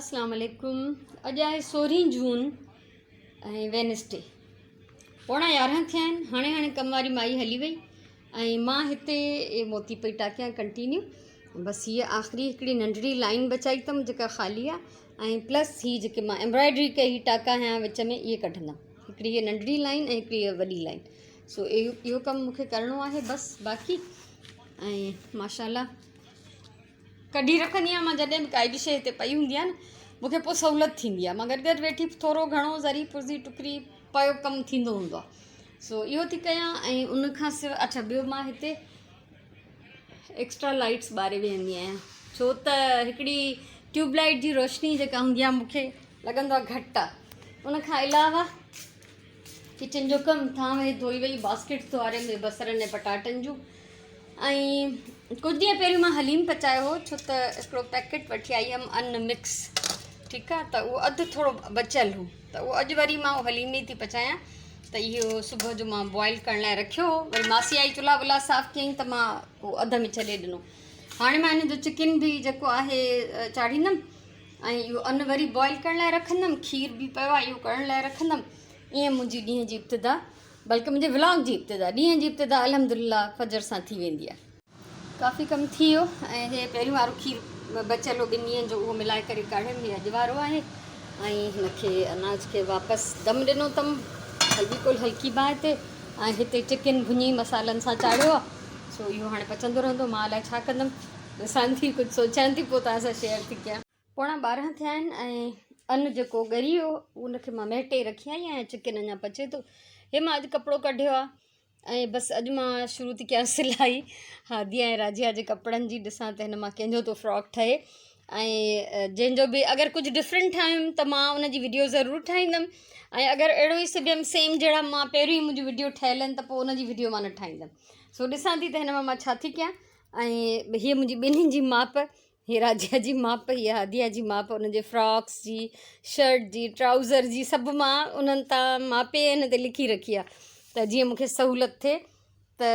اسلام عليڪم اڄ آهي سورهين جون ۽ وينسڊي 10:45 ٿيا آهن. هاڻي هاڻي ڪم واري مائي هلي وئي ۽ مان هتي موتي پئي ٽاڪيان ڪنٽينيو. بس هيء آخري هڪڙي ننڍڙي لائن بچائي اٿم جيڪا خالي آهي ۽ پلس هي جيڪي مان ايمبرائڊري ڪئي هي ٽاڪا هنيا وچ ۾ اهي ڪڍندم. هڪڙي هيء ننڍڙي لائن ۽ هڪڙي هيء وڏي لائن. سو اهو ڪم مون کي ڪرڻو آهي بس باقي ۽ ماشاء الله ڪڍي رکندي آهيان مان جڏهن به ڪائي به شيء هتي پئي هوندي آهي نه مون کي پوء سهولت ٿيندي آهي مان گڏ گڏ ويٺي ٿورو گهڻو ذري پرزي ٽڪري پيو ڪم ٿيندو هوندو آهي سو اهو ٿي ڪيان ۽ ان کان سواء اڇا ٻيو مان هتي ايڪسٽرا لائٽس ٻاري ويهندي آهيان ڇو ته هڪڙي ٽيوب لائٽ جي روشني جيڪا هوندي آهي مون کي لڳندو آهي گهٽ آهي ان کان علاوه ڪچن جو ڪم ٿانو هي ڌوئي وئي باسڪيٽس ڌوئاريم هي بصرن ۽ پٽاٽن جون ۽ ڪجهه ڏينهن پهريون مان حليم پچايو هو ڇو ته هڪڙو پيڪيٽ وٺي آئي هيم ان مڪس ٺيڪ آ ته اهو اڌ ٿورو بچيل هو ته اهو اڄ وري مان اهو حليم ئي ٿي پچايان ته اهو صبح جو مان بوائل ڪرڻ لاء رکيو هو وري ماسي آئي چلها ولها صاف ڪيائين ته مان اهو اڌ ۾ ڇڏي ڏنو. هاڻي مان هن جو چڪن به جيڪو آهي چاڙهيندم ۽ اهو ان وري بوائل ڪرڻ لاء رکندم. کير به پيو آهي اهو ڪرڻ لاء رکندم. ائين منهنجي ڏينهن جي ابتدا بلڪه منهنجي ولاگ جي ابتدا ڏينهن جي ابتدا الحمدلله فجر سان ٿي ويندي آهي. ڪافي ڪم ٿي ويو ۽ هي پهريون وارو کير بچيل هو ٻن ڏينهن جو اهو ملائي ڪري ڪاڙهيم. هي اڄ وارو آهي ۽ هن کي اناج کي واپس دم ڏنو اٿم بلڪل هلڪي باهه تي ۽ هتي چڪن ڀڃي مصالحن سان چاڙهيو آهي سو اهو هاڻي پچندو رهندو. مان الائي ڇا ڪندم ڏسان ٿي ڪجهه سوچيان ٿي پوء توهان سان شيئر ٿي ڪيان. 11:45 ٿيا آهن ۽ ان جيڪو ڳري ويو ان کي مان مهٽي رکي آئي آهيان. چڪن اڃا پچي ٿو. هي مان اڄ ڪپڙو ڪڍيو آهي ۽ بس اڄ مان شروع ٿي ڪيان سلائي هاديا ۽ راجيا جي ڪپڙن جي. ڏسان ته هن مان ڪنهن جو ٿو فراڪ ٺهي ۽ جنهن جو به اگر ڪجهه ڊفرنٽ ٺاهيم ته مان ان جي وڊيو ضرور ٺاهيندم ۽ اگر اهڙو ئي سبيم سيم جهڙا مان پهريون ئي منهنجون وڊيو ٺهيل آهن ته پوء ان جي وڊيو مان نه ٺاهيندم. سو ڏسان ٿي ته هن مان مان ڇا ٿي ڪيان. ۽ هيء منهنجي ٻنهين جي ماپ، هيء راجيا جي ماپ، هيء هاديا جي ماپ، انهن جي فراڪس جي، شرٽ جي، ٽرائوزر جي سڀ مان انهن تان ماپي هن تي لکي رکي آهي ته جيئن مون کي سهولت ٿئي ته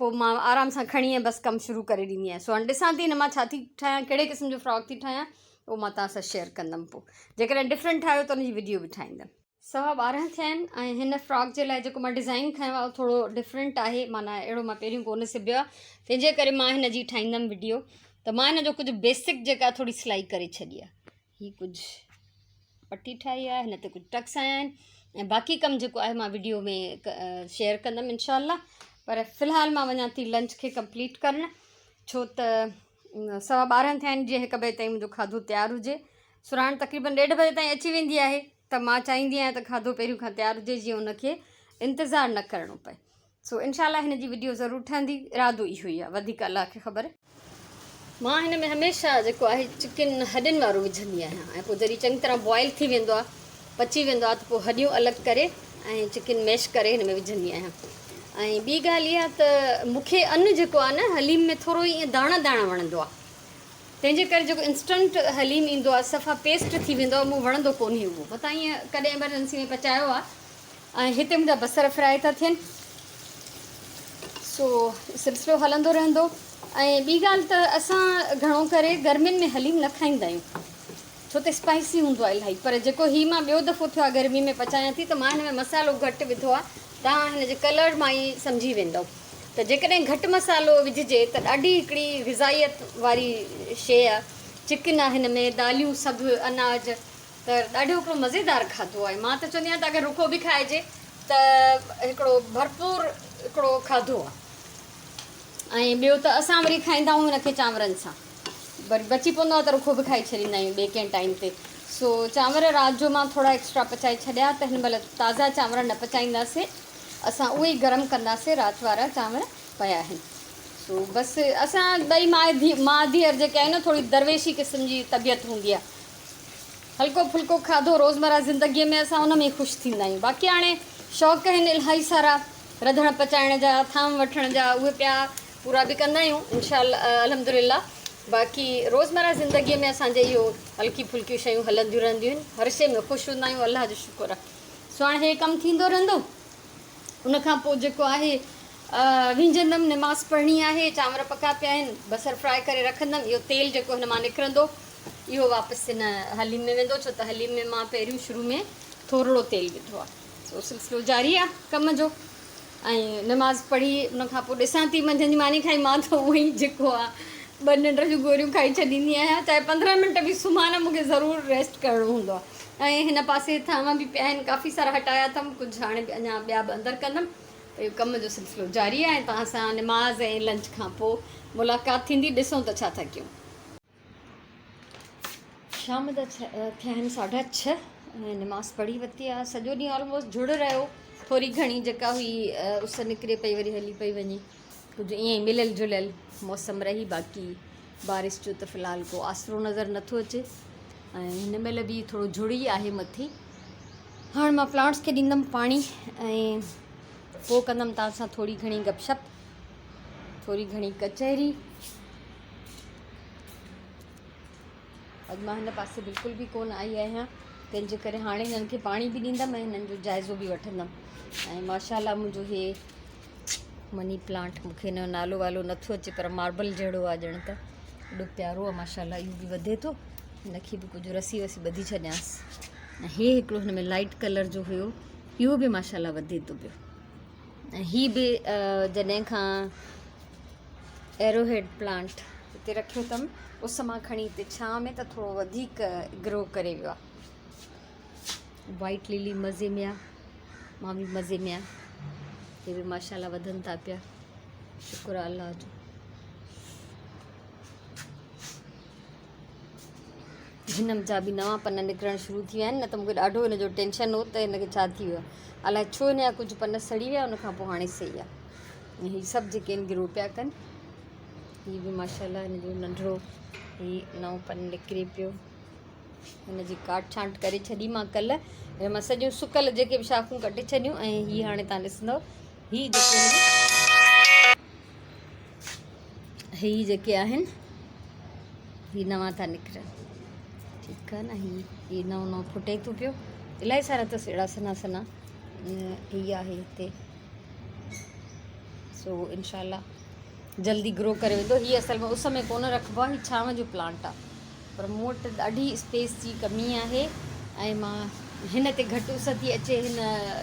پوء مان آرام سان کڻي ۽ بس ڪم شروع ڪري ڏيندي آهيان. سو هاڻي ڏسان ٿي هن مان ڇا ٿي ٺاهيان، ڪهڙي قسم جو فراڪ ٿي ٺاهيان اهو مان توهان سان شيئر ڪندم پوء جيڪڏهن ڊفرنٽ ٺاهيو ته ان جي وڊيو به ٺاهيندم. 12:15 ٿيا آهن ۽ هن فراڪ جي لاء جيڪو مان ڊزائين کنيو آهي اهو ٿورو ڊفرنٽ آهي معنيٰ اهڙو مان پهريون ڪونه سبيو آهي تنهن جي ڪري مان هن جي ٺاهيندم وڊيو ته مان هن جو ڪجهه بيسڪ جيڪا ٿوري سلائي ڪري ڇڏي آهي. هي ڪجهه پٽي ٺاهي آهي هن تي ڪجهه ٽڪس آيا آهن ۽ باقي ڪم جيڪو آهي مان وڊيو ۾ شيئر ڪندم انشاء الله. پر في الحال مان وڃان ٿي لنچ کي ڪمپليٽ ڪرڻ ڇو ته 12:15 ٿيا آهن جيئن 1 بجي تائين منهنجو کاڌو تيار هجي. سراڻ تقريبن 1:30 بجي تائين اچي ويندي آهي ته مان چاهيندي آهيان ته کاڌو پهريون کان تيار هجي جيئن ان کي انتظار نه ڪرڻو پئي. سو انشاء الله هن جي وڊيو ضرور ٺهندي. ارادو اهو ئي آهي وڌيڪ الله کي خبر. مان هن ۾ هميشه جيڪو آهي چڪن هڏين وارو وجهندي آهيان ۽ پوء جڏهن چڱي طرح بوائل ٿي ويندو آهي پچي ويندو آهي ته پوء هڏيون الڳ ڪري ۽ چڪن ميش ڪري هن ۾ وجهندي آهيان. ۽ ٻي ڳالهه اها ته مون کي ان جيڪو آهي نه حليم ۾ ٿورو ائين داڻا داڻا وڻندو آهي تنهن جي ڪري جيڪو انسٽنٽ حليم ايندو آهي صفا پيسٽ ٿي ويندو آهي مون وڻندو ڪونهي اهو متان ائين ڪڏهن ايمرجنسي ۾ پچايو آهي. ۽ هتي منهنجا بصر فرائي ٿا ٿين سو سلسلو هلندو رهندو. ۽ ٻي ڳالهه ته اسان گهڻو ڪري گرمين ۾ حليم نه کائيندا آهيون ڇو ته اسپائسي هوندو آهي الاهي پر جيڪو هي مان ٻيو دفعو ٿيو آهي گرمي ۾ پچايان ٿي ته مان هن ۾ مصالحو گهٽ وڌو آهي توهان هن جي ڪلر مان ئي سمجهي ويندؤ ته جيڪڏهن گهٽ مصالحو وجهجي ته ڏاڍي هڪڙي غذائيت واري شيء آهي. چڪن آهي هن ۾ داليون سڀ اناج ته ڏاڍو هڪڙو مزيدار کاڌو آهي. مان ته چوندي آهيان ته اگر رکو به کائجي ته هڪڙو ڀرپور هڪڙو کاڌو آهي. ۽ ٻيو ته اسان وري کائيندا آهيون هن کي چانورن سان وري بچي پوندو آهي ته رکو به کائي ڇڏيندا آهيون ٻئي ڪنهن ٽائيم تي. سو چانور رات جو مان ٿورا ايڪسٽرا پچائي ڇڏيا ته هن مهل تازا چانور نه پچائينداسين اسان اهي ئي گرم ڪنداسين رات وارا چانور پيا آهن. سو بس اسان ٻئي ماء ڌيء ماء ڌيئر جيڪي آهيون نه ٿوري درويشي قسم جي طبيعت هوندي آهي. هلڪو ڦلڪو کاڌو روزمره زندگيء ۾ اسان ان ۾ ئي خوش ٿيندا آهيون. باقي هاڻي شوق آهن الاهي سارا رڌڻ پچائڻ جا، ٿانو وٺڻ جا اهي پيا پورا به ڪندا آهيون انشاء الله الحمدلله. باقي روزمره زندگيء ۾ اسان جي اهو هلڪي ڦلڪيون شيون هلنديون رهنديون آهن. هر شيء ۾ خوش هوندا آهيون الله جو شڪر آهي. سو هاڻي هي ڪم ٿيندو رهندو. ان کان پوء جيڪو آهي وينجهندم نماز پڙهڻي آهي، چانور پڪا پيا آهن، بصر فرائي ڪري رکندم، اهو تيل جيڪو هن مان نڪرندو اهو واپس هن حليم ۾ ويندو ڇو ته حليم ۾ مان پهريون شروع ۾ ٿورڙو تيل وڌو آهي. سو سلسلو جاري آهي ڪم جو ۽ نماز پڙهي ان کان پوء ڏسان ٿي منجهند جي ماني کائي مان ته اونئن ئي جيڪو آهي ٻه ننڊ جون گوريون کائي ڇڏيندي آهيان چاهي 15 منٽ به سمهان نه مون کي ضرور ريسٽ ڪرڻو هوندو آهي ۽ هن پاسي ٿانو به پيا آهن ڪافي سارا هٽايا اٿم ڪجهه هاڻي به اڃا ٻيا به اندر ڪندم ته اهو ڪم جو سلسلو جاري آهي ۽ توهان سان نماز ۽ لنچ کان پوء ملاقات ٿيندي ڏسون ته ڇا ٿا ڪيون. شام جا ٿيا آهن ساڍا ڇهه ۽ نماز پڙهي ورتي آهي سڄو ڏينهن آلموسٽ جھڙ رهيو ٿوري گھڻي جيڪا هئي اس نڪري پئي وري هلي پئي وڃي ڪجهه ائين ئي مليل جليل موسم رهي باقي بارش جو ته في الحال ڪو آسرو نظر نٿو اچي ۽ هن مهل به ٿورو جھڙ ئي آهي مٿي هاڻ مان پلانٽس کي ڏيندم پاڻي ۽ پوء ڪندم توهان سان ٿوري گھڻي گپ شپ ٿوري گھڻي ڪچهري اڄ مان هن پاسي بلڪل به ڪونه آئي آهيان تنهن جي ڪري هاڻي هنن کي پاڻي به ڏيندم ۽ هنن جو جائزو به وٺندم ۽ ماشاء الله منهنجو هي مني پلانٽ مونکي هن جو نالو والو نٿو اچي پر ماربل جهڙو آهي ڄڻ ته ايڏو پيارو آهي ماشاء الله اهو به وڌي ٿو هن کي به ڪجهه رسي وسي ٻڌي ڇڏيانس ۽ هي هڪڙو هن ۾ لائٽ ڪلر جو هيو اهو به ماشاء الله وڌي ٿو پيو ۽ هي به جڏهن کان ايرو هيڊ پلانٽ هتي رکيو اٿم اس مان کڻي هتي ڇانء ۾ ته ٿورو وڌيڪ گرو ڪري ويو آهي وائٽ للي مزي ۾ آهي مان به مزي ۾ آهيان هي به ماشاء الله وڌن ٿا پيا شڪر آهي الله جو هن جا به نوان پن نڪرڻ شروع ٿي ويا آهن نه ته مونکي ڏاڍو هن جو ٽينشن هو ته هن کي ڇا ٿي ويو آهي الائي ڇو هن جا ڪجهه پن سڙي ويا ان کان پوء هاڻي صحيح آهي هي سڀ جيڪي آهن گرو پيا ڪن هي به ماشاء الله هن جو ننڍڙو هي نئون پن نڪري پيو هن جي ڪاٽ ڇانٽ ڪري ڇڏي مان ڪلهه هن مان سڄيون سڪل جيڪي به شاخون ڪٽي ڇڏيون ۽ هي هاڻي تان ڏسندو هي جيڪي هي جيڪي آهن هي نوان ٿا نڪرن ٺيڪ آهي نه هي هي نئون نئون ڦٽي ٿو پيو الاهي سارا اٿس اهڙا سنها سنها هي آهي هتي سو انشاء الله جلدي گرو ڪري ويندو هي اصل ۾ اس ۾ ڪونه رکبو آهي هي ڇانو جو پلانٽ آهي پر مون وٽ ڏاڍي اسپيس جي ڪمي آهي ۽ مان هن تي گهٽ اس ٿي اچي هن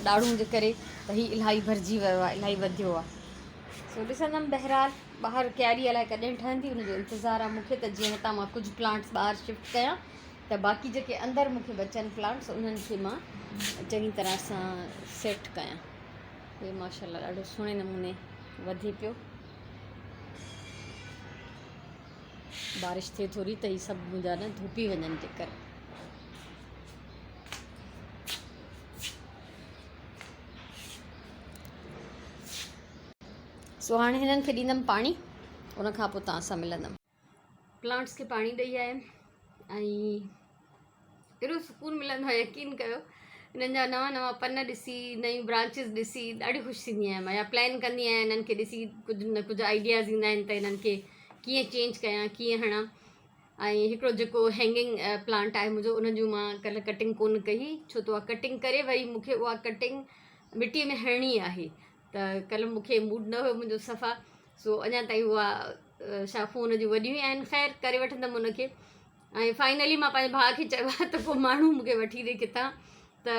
ڏاڙهون جي ڪري ته هي الاهي ڀرجي ويو آهي الاهي وڌيو آهي سو ڏسندم بهرحال ٻاهر ڪياري الائي ڪڏهن ٺهندي ان جو انتظار آهي مونکي ته جيئن هتان مان ڪجهه پلانٽس ٻاهر شفٽ ڪيان ته باقي جيڪي اندر مونکي بچن پلانٽس انهن کي مان چڱي طرح سان سيٽ ڪيان هي ماشاء الله ڏاڍو سهڻي نموني وڌي پيو بارش ٿئي ٿوري ته هي سڀ منهنجا نه ڌوپي وڃن جيڪر سو هاڻي هنن کي ڏيندم پاڻي ان کان پوء توهان سان ملندم. پلانٽس کي پاڻي ڏئي آيم ۽ ايڏو سڪون ملندو آهي يقين ڪيو انهن جا نوان نوان پن ڏسي نيون برانچز ڏسي ڏاڍي خوش ٿيندي آهيان مان يا پلان ڪندي آهيان انهن کي ڏسي ڪجهه نه ڪجهه آئيڊياز ايندا آهن ته انهن کي ڪيئن چينج ڪيان ڪيئن هڻان ۽ هڪڙو جيڪو هينگنگ پلانٽ آهي منهنجو ان جون مان ڪلهه ڪٽنگ ڪونه ڪئي ڇو ته اها ڪٽنگ ڪري وري مون کي اها ڪٽنگ مٽيء ۾ هڻڻي آهي ته ڪلهه مون کي موڊ نه هيو منهنجو صفا سو اڃا تائين اها شاخون ان جون وڏيون ئي آهن خير ڪري وٺندم ان کي ۽ فائنلي مان پنهنجي ڀاء کي چيو آهي ته ڪو ماڻهو مون کي وٺي ڏي ڪٿان ته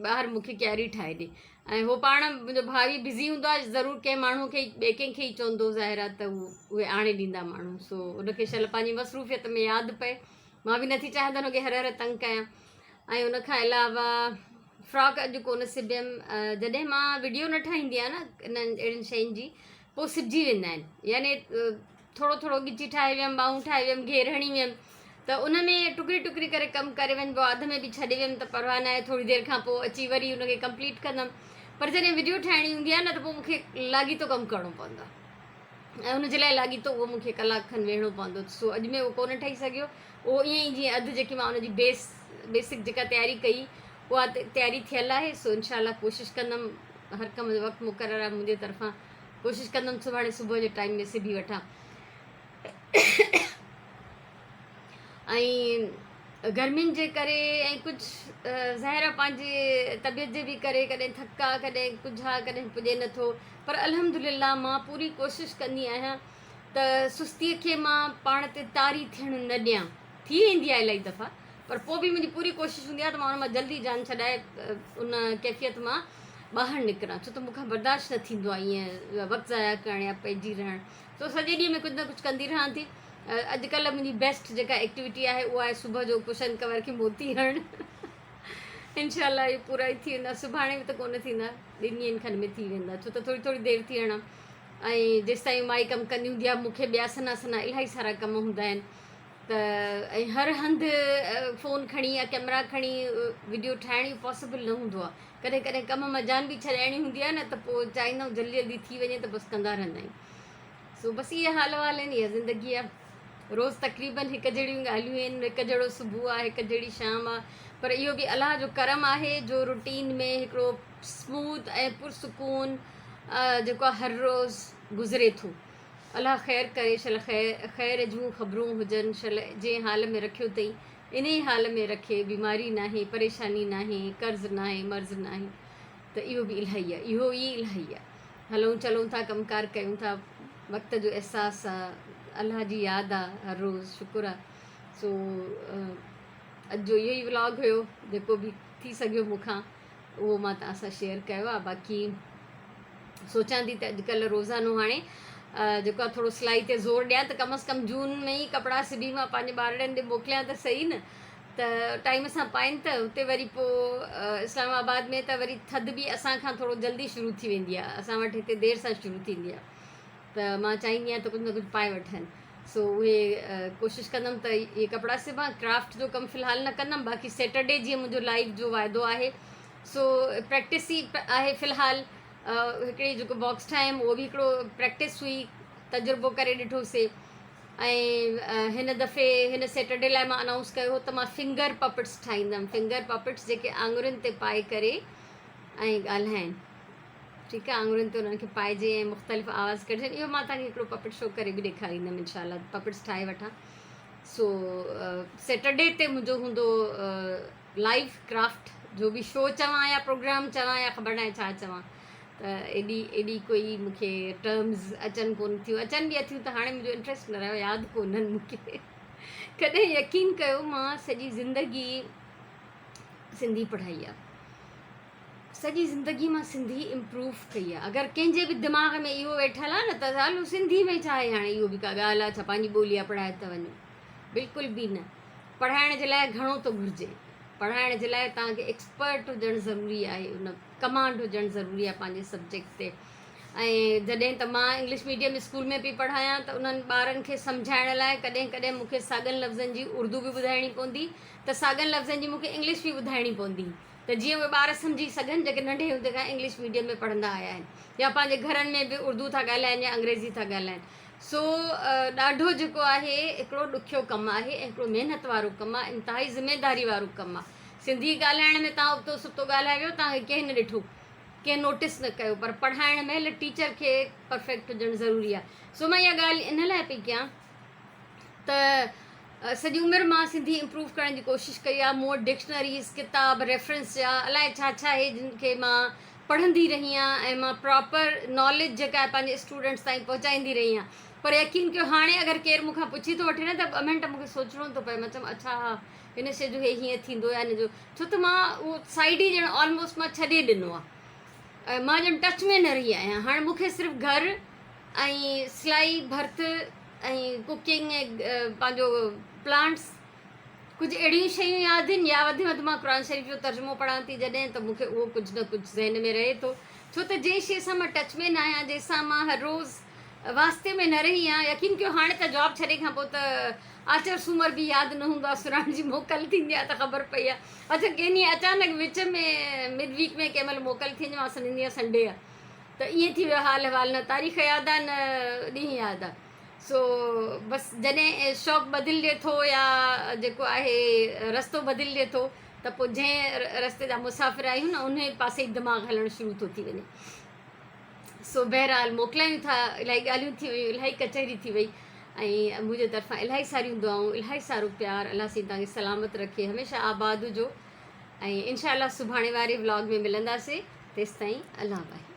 ٻاهر مون کي ڪياري ٺاهي ڏي ۽ هو پاڻ منهنجو ڀاء به بزي هوندو آهي ضرور ڪنهن ماڻهو کي ٻئي ڪنهن کي ئي چوندو ظاهر آهي ته هو اهي آڻي ڏيندا ماڻهو سو ان کي شل پنهنجي مصروفيت ۾ ياد پئي مان به نٿي چاهيان ته هن کي هر هر تنگ ڪيان ۽ ان کان علاوه فراڪ اڄ ڪونه سبيم جڏهن مان وڊيو نه ٺاهيندي آهيان نه انهن اهڙين شين جي پوء سبجي ويندا آهن يعني ٿورو ٿورو ڳچي ٺاهي ويم، ٻانهون ٺاهي ويم، گهير هڻي ويم ته ان ۾ ٽڪري ٽڪري ڪري ڪم ڪري وڃبو آهي، اڌ ۾ به ڇڏي ويم ته پرواهه ناهي ٿوري دير کان پوء اچي وري ان کي ڪمپليٽ ڪندم پر جڏهن وڊيو ٺاهڻي هوندي آهي نه ته پوء مون کي لاڳيتو ڪم ڪرڻو پوندو آهي ۽ ان جي لاء لاڳيتو اهو مون کي ڪلاڪ کن ويهڻو پوندو سو اڄ ۾ اهو ڪونه ٺهي سگهيو اهو ائين ئي جيئن اڌ جيڪي مان ان جي بيس بيسڪ جيڪا تياري ڪئي اها تياري ٿيل آهي سو انشاء الله ڪوشش ڪندم هر ڪم جو وقت مقرر آهي منهنجي طرفان ڪوشش ڪندم سڀاڻي صبح جو ٽائيم ۾ سبي وٺان ۽ گرمين جي ڪري ۽ ڪجهه ظاهر آهي پنهنجي طبيعت جي به ڪري ڪڏهن ٿڪ آ ڪڏهن ڪجهه آ ڪڏهن پڄي نٿو پر الحمد لله مان پوري ڪوشش ڪندي آهيان ته سستي کي مان پاڻ تي طاري ٿيڻ نه ڏيان ٿي ويندي آهي الاهي دفعا پر پوء به منهنجي پوري ڪوشش هوندي آهي ته مان ان مان جلدي جان ڇڏائي ان ڪيفيت مان ٻاهر نڪران ڇو ته مون کان برداشت نه ٿيندو آهي ائين وقت ضايع ڪرڻ يا پئجي رهڻ سو سڄي ڏينهن ۾ ڪجهه نه ڪجهه ڪندي رهان ٿي. اڄڪلهه منهنجي بيسٽ جيڪا ايڪٽيوٽي آهي اها آهي صبح جو ڪشن ڪور کي موتي هڻڻ. انشاء الله اهي پورا ئي ٿي ويندا سڀاڻي به ته ڪونه ٿيندا ٻن ڏينهن کن ۾ ٿي ويندا ڇو ته ٿوري ٿوري دير ٿي هڻان ۽ جيستائين مائي ڪم ڪندي هوندي آهي مون کي ٻيا سنها سنها الاهي سارا ڪم هوندا آهن ته ۽ هر هنڌ فون کڻي يا ڪيمرا کڻي وڊيو ٺاهڻ اهو پاسيبل نه هوندو آهي ڪڏهن ڪڏهن ڪم مان جان به ڇڏائڻي هوندي آهي نه ته پوء چاهيندا آهيون جلدي جلدي ٿي وڃي ته بس ڪندا رهندا آهيون سو بس اهي حال احوال آهن اها زندگي آهي روز تقريبن هڪ جهڙيون ڳالهيون آهن هڪ جهڙو صبح آهي هڪ جهڙي شام آهي پر اهو به الله جو ڪرم آهي جو روٽين ۾ هڪڙو اسموٿ ۽ پرسڪون جيڪو آهي هر روز گذري ٿو الله خير ڪري شل خير جون خبرون هجن شل جنهن حال ۾ رکيو اٿئي انهي حال ۾ رکي بيماري ناهي پريشاني ناهي قرض ناهي مرض ناهي ته اهو به الاهي آهي اهو ئي الاهي آهي هلون چلون ٿا ڪم ڪار ڪيون ٿا وقت جو احساس آ الله جي ياد آ هر روز شڪر آ سو اڄ جو اهو ئي ولاگ هيو جيڪو به ٿي سگهيو مون کان اهو مان توهان سان شيئر ڪيو آ باقي سوچان ٿي ته اڄڪلهه روزانو هاڻي جيڪو آ ٿورو سلائي تي زور ڏيان ته ڪم از ڪم جون ۾ ئي ڪپڙا سبي مان پنهنجي ٻارڙن ڏي موڪليان ته صحيح نه ته ٽائيم سان پائن ته هتي وري پوء اسلام آباد ۾ ته وري ٿڌ به اسان کان ٿورو جلدي شروع ٿي ويندي آهي اسان وٽ هتي دير سان شروع ٿيندي آهي ته مان چاهيندي آهيان ته ڪجهه نه ڪجهه پائي وٺن سو اهي ڪوشش ڪندم ته اهي ڪپڙا سبان ڪرافٽ جو ڪم في الحال نه ڪندم باقي سيٽرڊي جيئن منهنجو لائيو جو واعدو آهي سو پريڪٽس ئي آهي في الحال هڪڙي جيڪو باڪس ٺاهيم اهو به هڪڙو پريڪٽس هئي تجربو ڪري ڏٺوسي ۽ هن دفعي هن سيٽرڊي لاء مان انائونس ڪيو هو ته مان فنگر پپٽس ٺاهيندم فنگر پپٽس جيڪي آڱرين تي پائي ڪري ۽ ڳالهائين ٺيڪ آهي آڱرين تي انهن کي پائجي ۽ مختلف آواز ڪڍجن اهو مان توهان کي هڪڙو پپٽ شو ڪري به ڏيکاريندم انشاء الله پپٽس ٺاهي وٺان سو سيٽرڊي تي منهنجو هوندو لائيو ڪرافٽ جو به شو چوان يا پروگرام چوان يا خبر ناهي ڇا چوان ته ايڏي ايڏي ڪوئي مون کي ٽرمز اچن ڪون ٿيون اچن به اٿيون ته هاڻي منهنجو انٽريسٽ نه رهيو ياد ڪونهن مون کي ڪڏهن يقين ڪيو مان سڄي زندگي سنڌي پڙهائي آ سڄي زندگي مان سنڌي امپروو ڪئي آ اگر ڪنهن جي به دماغ ۾ اهو ويٺل آ نه ته هلو سنڌي ۾ ڇا آهي هاڻي اهو به ڪا ڳالهه آ ڇا پنهنجي ٻولي آ پڙهائي ته وڃو بلڪل به نه پڙهائڻ جي لاء گهڻو ٿو گهرجي پڙهائڻ جي لاء توهان کي ايڪسپرٽ هجڻ ضروري آهي ان ڪمانڊ هجڻ ضروري آهي پنهنجي سبجيڪٽ تي ۽ جڏهن ته مان انگلش ميڊيم اسڪول ۾ پئي پڙهايان ته انهن ٻارن کي سمجهائڻ لاء ڪڏهن ڪڏهن مون کي ساڳن لفظن جي اردو به ٻڌائڻي پوندي ته ساڳن لفظن جي مون کي انگلش به ٻڌائڻي پوندي ته جيئن اهي ٻار سمجهي سگهن جيڪي ننڍي هوندي کان انگلش ميڊيم ۾ پڙهندا آيا آهن يا پنهنجي گهرن ۾ به اردو ٿا ڳالهائن يا انگريزي ٿا ڳالهائن سو ڏاڍو جيڪو آهي هڪڙو ڏکيو ڪم آهي ۽ هڪڙو محنت وارو ڪم آهي انتهائي ذميداري وارو ڪم آهي سنڌي ڳالهائڻ ۾ تان ابتو سبتو ڳالهائي ويو تان کي ڪنهن نه ڏٺو ڪنهن نوٽس نه ڪيو پر پڙهائڻ مهل ٽيچر کي پرفيڪٽ هجڻ ضروري آهي سو مان اها ڳالهه ان لاء پئي ڪيان ته سڄي عمر مان سنڌي امپروو ڪرڻ جي ڪوشش ڪئي آهي مون وٽ ڊڪشنريز ڪتاب ريفرنس جا الائي ڇا ڇا آهي جن کي مان پڙهندي رهي آهيان ۽ مان پراپر ناليج جيڪا آهي پنهنجي اسٽوڊنٽس تائين پهچائيندي رهي آهيان پر يقين ڪيو هاڻي اگر ڪير مون کان پڇي ٿو وٺي نه ته ٻه منٽ مون کي سوچڻو ٿو پئي مان چوم اڇا ها هن شي جو هي هيئن ٿيندو يا هن جو ڇو ته مان اهو سائيڊ ئي ڄڻ آلموسٽ مان ڇڏي ڏنو آهي مان ڄڻ ٽچ ۾ نه رهي آهيان هاڻي مون کي صرف گهر ۽ سلائي ڀرت ۽ ڪوڪنگ ۽ پنهنجو پلانٽس ڪجهه اهڙيون شيون ياد آهن يا وڌ ۾ وڌ مان قرآن شريف جو ترجمو پڙهان ٿي جڏهن ته مون کي اهو ڪجهه نه ڪجهه ذهن ۾ رهي ٿو ڇو ته جنهن شيء سان مان ٽچ ۾ نه آهيان جنهن سان مان هر روز واسطي ۾ نه رهي آهيان يقين ڪيو هاڻي ته جاب ڇڏي کان پوء ته آچر سومر به ياد نه هوندو آهي سراڻ جي موڪل ٿيندي آهي ته خبر پئي آهي اڇا ڪنهن ڏينهن اچانڪ وچ ۾ مڊ ويڪ ۾ ڪنهن مهل موڪل ٿي وڃي مان سمجهندي آهيان سنڊي آهي ته ائين ٿي ويو حال احوال نه تاريخ ياد آهي نه ڏينهن ياد آهي سو بس جڏهن شوق بدلجي ٿو يا جيڪو آهي رستو بدلجي ٿو ته پوء جنهن رستي جا مسافر آهيون نه انهي پاسي ئي دماغ هلڻ شروع ٿو ٿي وڃي سو بهرحال موڪلايون ٿا الاهي ڳالهيون ٿي ويون الاهي ڪچهري ٿي وئي ۽ منهنجي طرفان الاهي ساريون دعائون الاهي سارو پيار الله سائين توهان کي سلامت رکي هميشه آباد هجو ۽ انشاء الله سڀاڻي واري ولاگ ۾ ملنداسي تيستائين الله باهي.